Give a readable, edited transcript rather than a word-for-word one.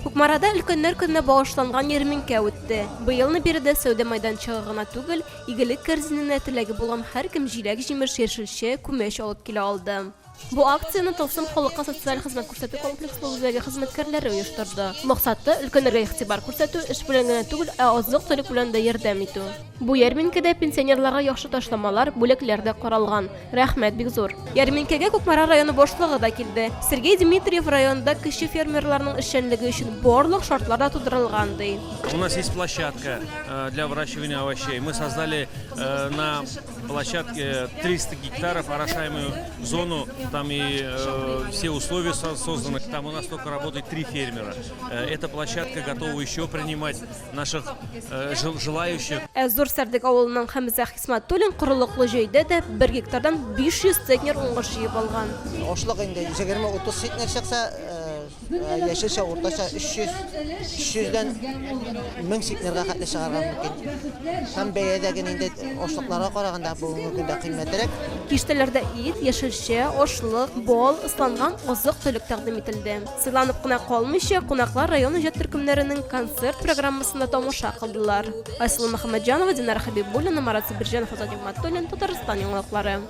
Кукмарада өлкәннәр көненә багышланган ярминкә үтте. Быелны биредә сәүдә майданчыгы гына түгел, игелек кәрзиненә теләге булган һәркем җиләк-җимеш, яшелчә, күмәч алып килә алды. Бу акцияне Тылсым халыкка социаль хезмәт күрсәтү комплекслы үзәге хезмәткәрләре оештырды. Максаты, өлкәннәргә игътибар күрсәтү, эш белән генә түгел, ә азык-төлек белән дә ярдәм итү. Бу ярминкәдә пенсионерларга яхшы ташламалар, бүләкләр дә каралган. Рәхмәт бик зур. Ярминкәгә Кукмара районы башлыгы да килде. Сергей Дмитриев районда кече фермерларның эшчәнлеге өчен барлык шартлар да тудырылган, ди. У нас есть площадка для выращивания овощей. Мы создали на площадке 300 гектаров орошаемую зону, там и все условия созданы. Там у нас только работает 3 фермера. Эта площадка готова еще принимать наших желающих. Ә Зур Сәрдек авылының Хәмзә Хисмәтуллин корылыклы җәйдә дә бер гектардан 500 центнер уңыш җыеп алган. Ашлык инде 20-30 центнер чыкса, яшелчә уртача 300, 300 дән 1000 центнерга хәтле чыгарга мөмкин. Һәм бәя дә генә инде ашлыкларга караганда бүгенге көндә кыйммәтрәк. Киштәләрдә ит, яшелчә, ашлык, бал, ысланган азык-төлек тәкъдим ителде. Сыйланып кына калмыйча, кунаклар район иҗат төркемнәренең концерт программасын да тамаша кылдылар. Айсылу Мөхәммәтҗанова, Динара Хәбибуллина, Марат Сабирҗанов, Азат Нигъмәтуллин, Татарстан яңалыклары.